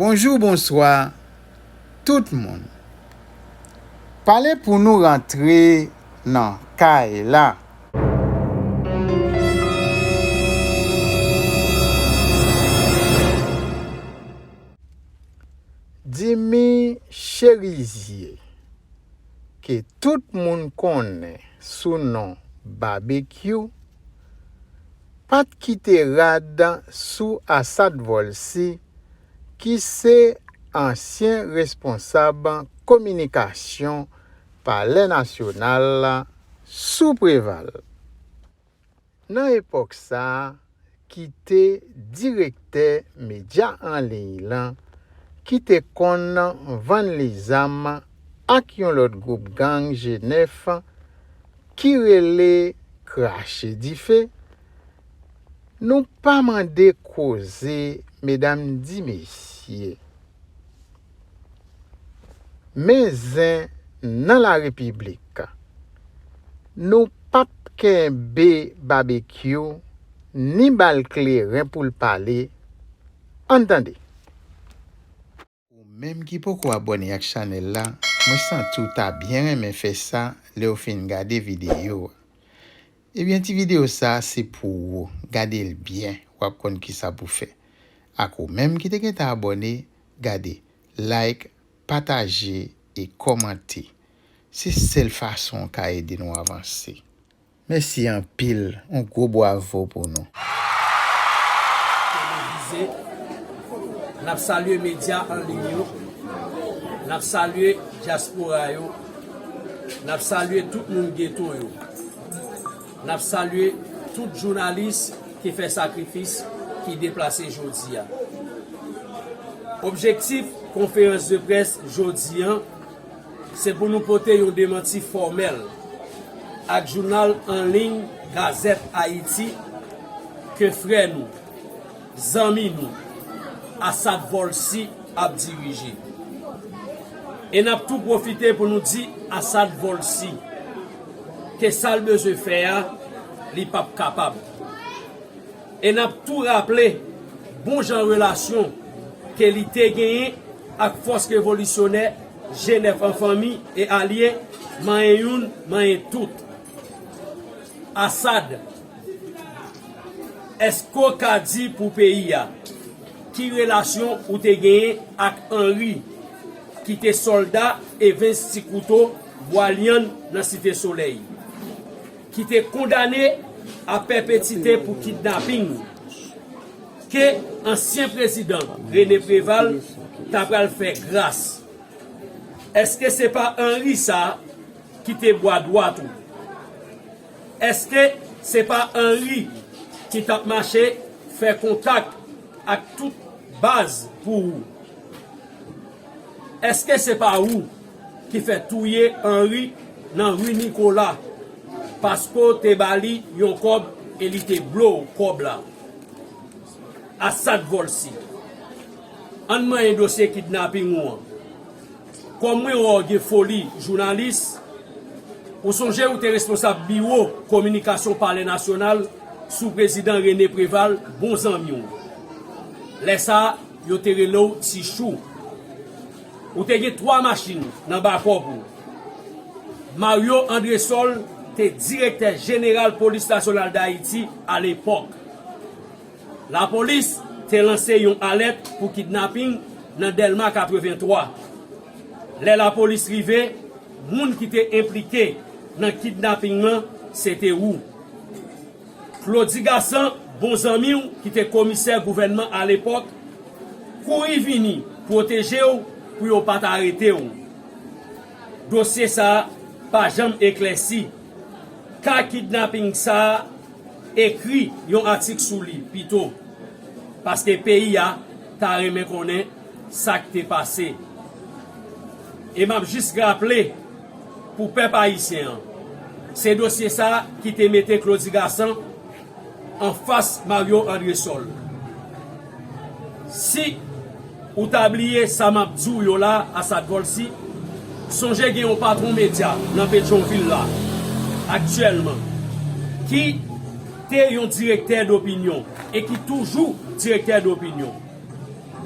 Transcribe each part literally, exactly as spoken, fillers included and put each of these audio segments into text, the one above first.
Bonjou, bonswa, tout moun. Pale pou nou rantre nan kay la. Dimy Chérizier, ke tout moun konnen sou non Babekyou, pa t kite rad sou Assad Volcy, ki se ansyen responsab kominikasyon Palè Nasyonal sou Preval. Nan epòk sa a, ki te direktè medya an liy lan, ki te konn vann li zam ak yon lòt gwoup gang G nèf ki rele Krache Dife, nou pa mande koze, medam di mesye. Men zen nan larepiblik. Nou p ap kenbe Babekyou ni ba l kleren pou l pale. Ann tande. Ou menm ki poko abòne ak chanèl la, mwen santi w ta byen renmen fè sa lè w fin gade videyo a. Ebyen, ti videyo sa a se pou ou. Gade l byen, w ap konn kisa pou fè. Ak ou menm ki te gentan abòne, gade, like, pataje e kòmante. Se sèl fason w ka ede nou avanse. Mèsi anpil, yon gwo bwavo pou nou. Televize, n ap salye medya an liy yo, n ap salye dyaspora yo, n ap salye tout moun geto yo, n ap salye tout jounalis ki fè sakrifis, ki deplase jodi a. Objektif konferans de près jodi an, se pou nou pote yon demanti fòmèl ak jounal an liy Gazette Haïti ke frè nou, zanmi nou, Assad Volcy ap dirije. E n ap tou pwofite pou nou di Assad Volcy ke sa l bezwen fè a, li p ap kapab. E n ap tou raple bon jan relasyon ke li te genyen ak fòs revolisyonè G nèf an fanmi e alye, manyen youn, manyen tout. Assad, èske w ka di pou peyi a ki relasyon ou te genyen ak Henri, ki te sòlda Evens Ti Kouto Bwalyann nan Site Solèy, ki te kondane a pèpetite pou kidnaping, ke ansyen prezidan René Préval ta pral fè gras? Èske se pa Henri sa ki te bwa dwat ou? Èske se pa Henri ki t ap mache fè kontak ak tout baz pou ou? Èske se pa ou ki fè touye Henri nan ri Nikola paske w te ba li yon kòb e li te blow kòb la? Assad Volcy, ann manyen dosye kidnaping ou an. Kòm mwen wè w gen foli jounalis, ou sonje ou te responsab biwo kominikasyon Palè Nasyonal sou prezidan René Préval, bon zanmi w. Lè sa a, yo te rele w Ti Chou. Ou te gen twa machin nan bakòp ou. Mario Andrésol te direktè jeneral Polis Nasyonal Dayiti alepòk. Lapolis te lanse yon alèt pou kidnaping nan Dèlma katrevenntwa. Lè lapolis rive, moun ki te enplike nan kidnaping lan se te ou. Claudy Gassant, bon zanmi w ki te komisè gouvènman alepòk, kouri vini pwoteje w pou yo pa t arete w. Dosye sa a pa janm eklèsi. Ka kidnaping sa a, ekri yon atik sou li pito, paske peyi a ta renmen konnen sa k te pase. E m ap jis raple pou pèp ayisyen an, se dosye sa a ki te mete Claudy Gassant anfas Mario Andrésol. Si ou ta bliye sa m ap di w yo la, Assad Volcy, sonje gen yon patwon medya nan Petyonvil la, aktyèlman, ki te yon direktè dopinyon e ki toujou direktè dopinyon.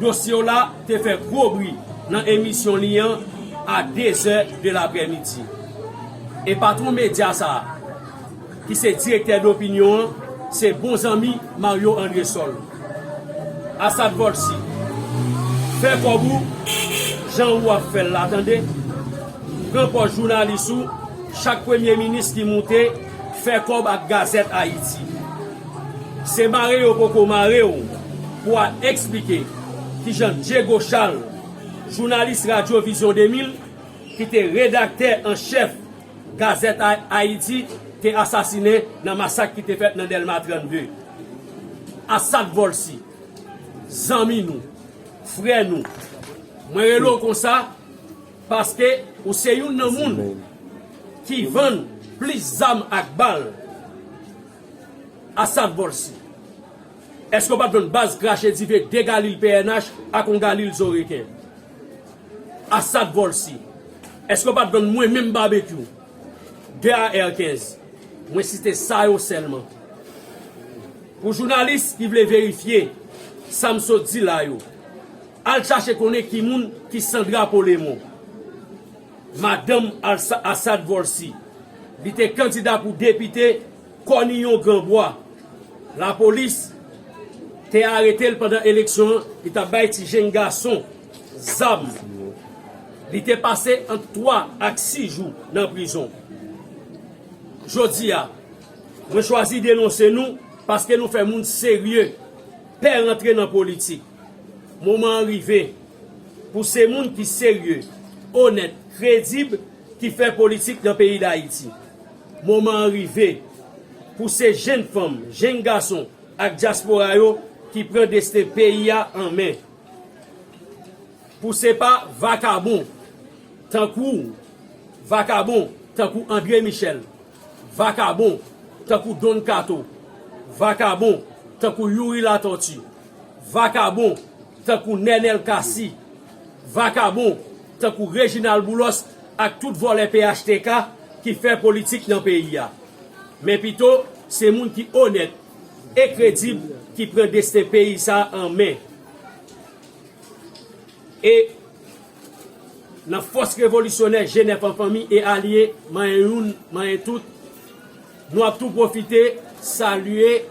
Dosye w la te fè gwo bri nan emisyon li an a de zè de laprèmidi. E patwon medya sa a, ki se direktè dopinyon an, se bon zanmi Mario Andrésol. Assad Volcy, fè kòb ou jan ou ap fè l la, tande. Pran pòz jounalis ou, chak premye minis ki moute, fè kòb ak Gazette Haïti. Se mare yo poko mare w pou al eksplike kijan Diego Charles, jounalis Radyo Vizyon de mil, ki te redaktè an chèf Gazette Haïti, te asasinen nan masak ki te fèt nan Dèlma trannde. Assad Volcy, zanmi nou, frè nou, mwen rele w konsa paske ou se youn nan moun ki vann plis zam ak bal. Assad Volcy, èske w pa t vann baz krache dife de galil P N H ak yon galil zo reken? Assad Volcy, èske w pa t vann mwen menm Babekyou de A R kenz? Mwen site sa yo sèlman. Pou jounalis ki vle verifye sa m sot di la yo, al chache konnen ki moun ki Sandra Polemon, madanm Assad Volcy. Li te kandida pou depite Kòniyon Granbwa. Lapolis te arete l pandan eleksyon an, li t ap bay ti jenn gason zam. Li te pase ant twa ak sis jou nan prizon. Jodi a, mwen chwazi denonse nou paske nou fè moun serye pè rantre nan politik. Moman an rive pou se moun ki serye, onèt, kredib ki fè politik nan peyi Dayiti. Moman an rive pou se jenn fanm, jenn gason ak dyaspora yo ki pran desten peyi a an men. Pou se pa vakabon tankou w, vakabon tankou André Michel, vakabon tankou Don Kato, vakabon tankou Youri Latortue, vakabon tankou Nènèl Cassy, vakabon tankou Reginald Boulos ak tout vòlè P H T K ki fè politik nan peyi a. Men pito, se moun ki onèt e kredib ki pran desten peyi sa a an men. E nan fòs revolisyonè G nèf an fanmi e alye, manyen youn, manyen tout, nou ap tou pwofite salye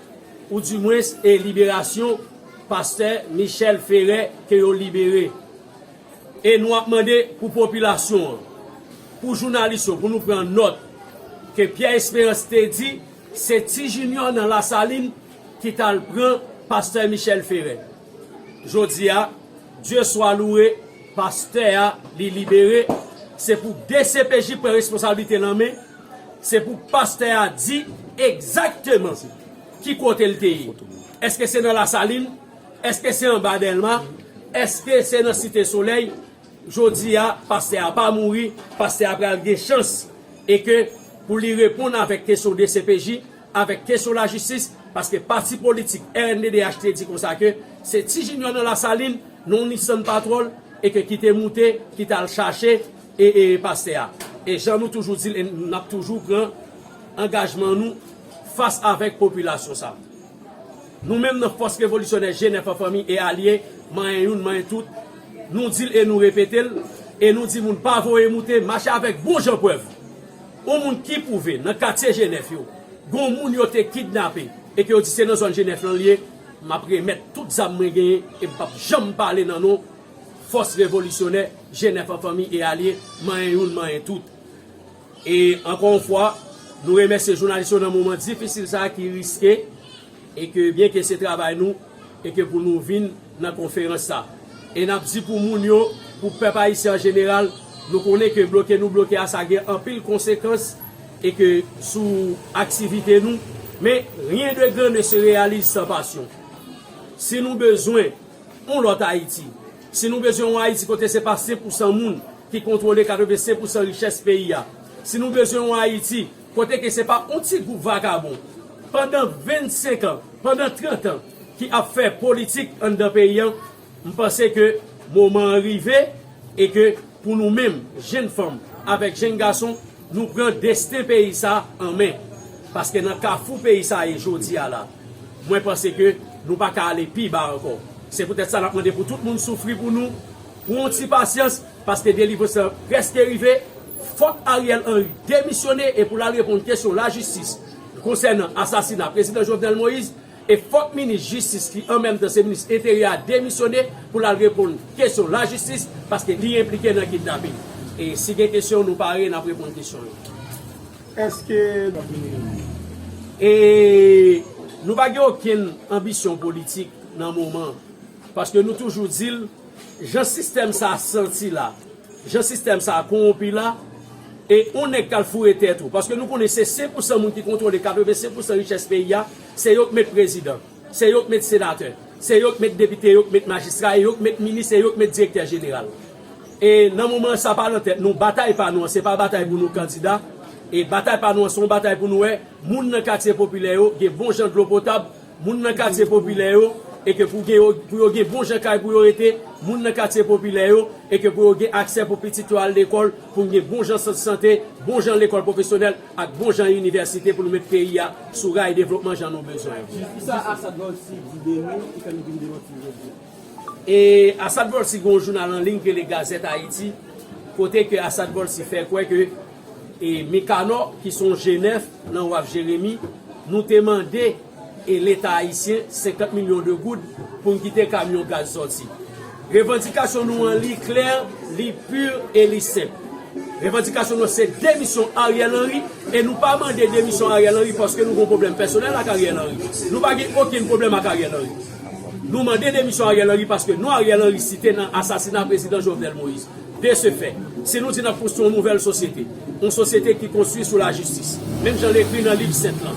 oudimwens e liberasyon pastè Michel Ferret ke yo libere. E nou ap mande pou popilasyon an, pou jounalis yo, pou nou pran nòt ke Pierre Espérance te di se Ti Junior nan Lasalin ki t al pran pastè Michel Ferret. Jodi a, Dye swa louwe, pastè a li libere. Se pou D C P J pran responsablite l an men. Se pou pastè a di egzakteman ki kote l te ye. Èske se nan Lasalin? Èske se anba Dèlma? Èske se nan Site Solèy? Jodi a, pastè a pa mouri, pastè a pral gen chans e ke pou li reponn avèk kesyon D C P J, avèk kesyon lajistis, paske pati politik R N D D H te di konsa ke se Ti Junior nan Lasalin, nan yon Nissan Patrol, e ke ki te moute, ki t al chache e, e pastè a. E jan nou toujou di l, e n ap toujou pran angajman nou fas avèk popilasyon sa. Nou menm nan fòs revolisyonè G nèf an fanmi e alye, manyen youn, manyen tout, nou di l e nou repete l, e nou di moun pa voye moute, mache avèk bon jan prèv. Yon moun ki pwouve nan katye G nèf yo, gon moun yo te kidnape, e ke yo di se nan zòn G nèf lan l ye, m ap remèt tout zam mwen genyen, e m p ap janm pale nan non fòs revolisyonè G nèf an fanmi e alye, manyen youn, manyen tout. E ankò yon fwa, nou remèsye jounalis yo nan moman difisil sa a ki riske, e ke byenke se travay nou, e ke pou nou vin nan konferans sa. E n ap di pou moun yo, pou pèp ayisyen an jeneral, nou konnen ke bloke nou bloke a sa gen anpil konsekans, e ke sou aktivite nou, men rien de grand ne se réalise sans passion. Si nou bezwen yon lòt Ayiti. Si nou bezwen yon Ayiti kote se pa senk pousan moun ki kontwole katrevensenk pousan richès peyi a. Si nou bezwen yon Ayiti kote ke se pa yon ti gwoup vakabon pandan vennsenk an, pandan trant an ki ap fè politik anndan peyi an, m panse ke moman an rive e ke pou nou menm, jenn fanm avèk jenn gason, nou pran desten peyi sa an men. Paske nan kafou peyi sa ye jodi a la, mwen panse ke nou pa ka ale pi ba ankò. Se poutèt sa n ap mande pou tout moun soufri pou nou, pran yon ti pasyans, paske delivrans lan prèske rive. Fòk Ariel Henry demisyone e pou l al reponn kesyon lajistis konsènan asasina prezidan Jovenel Moïse. E fòk minis jistis, ki an menm tan se minis enteryè a, demisyone pou l al reponn kesyon lajistis, paske li enplike nan kidnaping. E si gen kesyon, nou pare, n ap reponn kesyon yo. Èske E nou pa gen okenn anbisyon politik nan moman, paske nou toujou di l, jan sistèm sa a santi la, jan sistèm sa a kowonpi la, e yon nèg k al foure tèt ou. Paske nou konnen se senk pousan moun ki kontwole katrevensenk pousan richès peyi a, se yo k met prezidan, se yo k met senatè, se yo k met depite, yo k met majistra, e yo k met minis, e yo k met direktè jeneral. E nan moman an, sa pa nan tèt nou. Batay pa nou an, se pa batay pou nou kandida. E batay pa nou an, se yon batay pou nou wè moun nan katye popilè yo gen bon jan dlo potab, moun nan katye popilè yo, e ke pou gen yo, pou yo gen bon jan kay pou yo rete, moun nan katye popilè yo, e ke pou yo gen aksè pou pitit yo al lekòl, pou n gen bon jan sant sante, bon jan lekòl pwofesyonèl, ak bon jan inivèsite pou nou met peyi a sou ray devlopman jan nou bezwen. Kisa Assad Volcy di de nou ki fè nou vin demanti l jodi a? E Assad Volcy gen yon jounal an liy ki rele Gazette Haïti, kote ke Assad Volcy fè kwè ke, e, Mikanò, ki se yon G nèf nan Waf Jeremi, nou te mande, e, Leta ayisyen senkant milyon de goud pou n kite kamyon gaz sòti. Revandikasyon nou an, li klè, li pi e li senp. Revandikasyon nou se demisyon Ariel Henry, e nou pa mande demisyon Ariel Henry paske nou gen yon pwoblèm pèsonèl ak Ariel Henry. Nou pa gen okenn pwoblèm ak Ariel Henry. Nou mande demisyon Ariel Henry paske non Ariel Henry site nan asasina prezidan Jovenel Moïse. De ce fait, si nou di n ap konstwi yon nouvèl sosyete, yon sosyete ki konstwi sou lajistis, menm jan l ekri nan liv sent lan,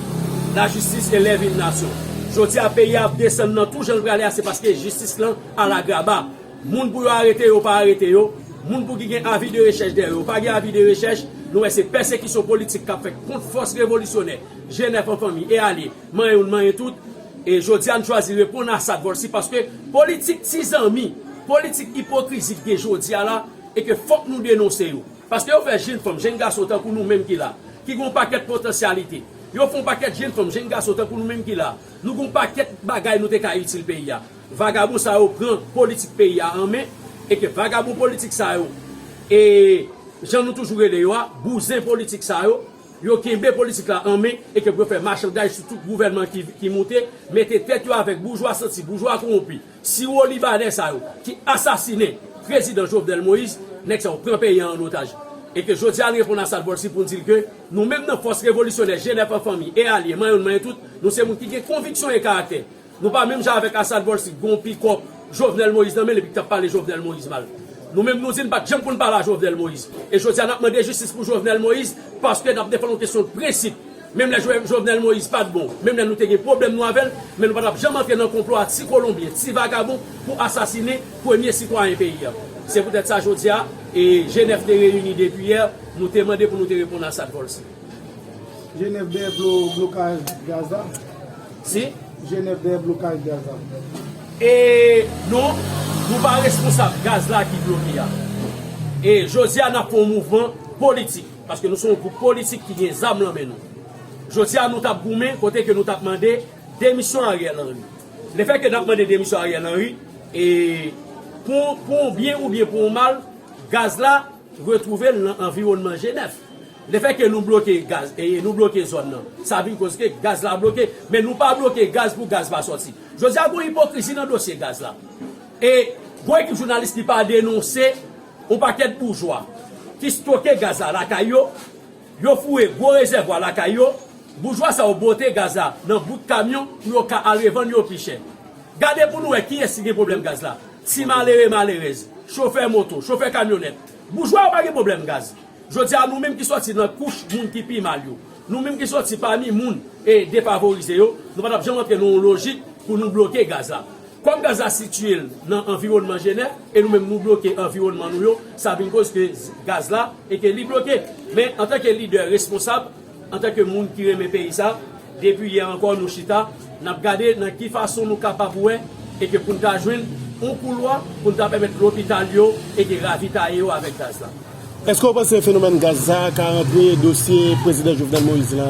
la justice élève une nation. Jodi a, peyi a ap desann nan tou jan l prale a, se paske jistis lan alagraba. Moun pou yo arete yo, pa arete yo. Moun pou ki gen avi de rechèch dèyè yo, pa gen avi de rechèch. Nou wè se pèsekisyon politik k ap fèt kont fòs revolisyonè, G nèf an fanmi e alye, manyen youn, manyen tout. E jodi a, n chwazi reponn Assad Volcy paske politik ti zanmi, politik ipokrizi k gen jodi a la, e ke fòk nou denonse yo. Paske yo fè jenn fanm, jenn gason tankou nou menm ki la, ki gen yon pakèt potansyalite. Yo fè yon pakèt jenn fanm, jenn gason tankou nou menm ki la. Nou gen yon pakèt bagay nou te ka itil peyi a. Vagabon sa yo pran politik peyi a an men, e ke vagabon politik sa yo, e jan nou toujou rele yo a, bouzen politik sa yo, yo kenbe politik la an men, e ke pou yo fè machanday sou tout gouvènman ki, ki moute, mete tèt yo avèk boujwa santi, boujwa kowonpi, siwo libanè sa yo, ki asasinen prezidan Jovenel Moïse, nèg sa yo pran peyi a an otaj. E ke jodi a, n reponn Assad Volcy pou n di l ke nou menm nan fòs revolisyonè G nèf an fanmi e alye, manyen youn, manyen tout, nou se moun ki gen konviksyon e karaktè. Nou pa menm jan avèk Assad Volcy, gon pikòp Jovenel Moïse nan men l epi k t ap pale Jovenel Moïse mal. Nou menm nou di n pa t janm konn pale a Jovenel Moïse. E jodi a n ap mande jistis pou Jovenel Moïse paske n ap defann yon kesyon de prensip. Menm lè Jo- Jovenel Moïse pa t bon, menm lè nou te gen pwoblèm nou avè l, men nou pa t ap janm antre nan konplo a ti kolonbyen, ti vagabon pou asasinen premye sitwayen peyi a. Se poutèt sa jodi a, e G nèf te reyini depi yè, nou te mande pou nou te reponn Assad Volcy. G nèf dèyè blo- blokaj gaz la. Si? G nèf dèyè blokaj gaz la. E non, nou pa responsab gaz la ki bloke a. E jodi a, n ap fè yon mouvman politik, paske nou se yon gwoup politik ki gen zam nan men nou. Jodi a, nou t ap goumen kote ke nou t ap mande demisyon Ariel Henry. Lefètke n ap mande demisyon Ariel Henry, e pou, pou yon byen oubyen pou yon mal, gaz la retwouve l nan anviwònman G nèf. Lefètke nou bloke gaz, e nou bloke zòn nan, sa vin koz ke gaz la bloke, men nou pa bloke gaz pou gaz pa sòti. Jodi a, gen yon ipokrizi nan dosye gaz la. E gen yon ekip jounalis ki pa denonse yon pakèt boujwa ki stoke gaz la lakay yo, yo foure gwo rezèvwa lakay yo, boujwa sa yo bwote gaz la nan bout kamyon pou yo ka al revann yo pi chè. Gade pou nou wè kiyès ki gen pwoblèm gaz la. Ti malere, malerèz, chofè moto, chofè kamyonèt. Boujwa yo pa gen pwoblèm gaz. Jodi a, nou menm ki sòti nan kouch moun ki pi mal yo, nou menm ki sòti pami moun, e, defavorize yo, nou pa t ap janm antre nan yon lojik pou nou bloke gaz la. Kòm gaz la sitiye l nan anviwònman G nèf, e nou menm nou bloke anviwònman nou yo, sa vin koz ke gaz la, e ke li bloke. Men antanke lidè responsab, antanke moun ki renmen peyi sa, depi yè ankò nou chita, n ap gade nan ki fason nou kapab wè e ke pou n ta jwenn yon koulwa pou n ta pèmèt lopital yo e ke ravitaye yo avèk gaz la. Èske w panse fenomèn gaz sa a ka antre dosye prezidan Jovenel Moïse la?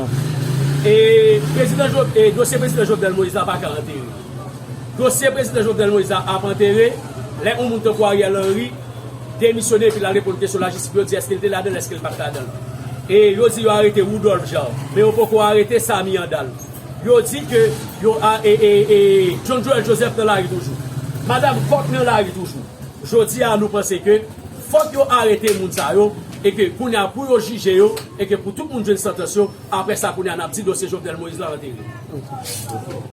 E prezidan Jo- e dosye prezidan Jovenel Moïse la pa ka antere. Dosye prezidan Jovenel Moïse la ap antere, lè yon moun tankou Ariel Henry demisyone epi l al reponn kesyon lajistis pou yo di èske l te ladan l, èske l pa t ladan l. E yo di yo arete Rudolph Jean, men yo poko arete Samy Handal. Yo di ke yo a, e, e, e, John Joël Joseph nan lari toujou. Madanm Coq nan lari toujou. Jodi a, nou panse ke fòk yo arete moun sa yo, e ke kounye a pou yo jije yo, e ke pou tout moun jwenn santans yo, apre sa kounye a n ap di dosye Jovenel Moïse la antere.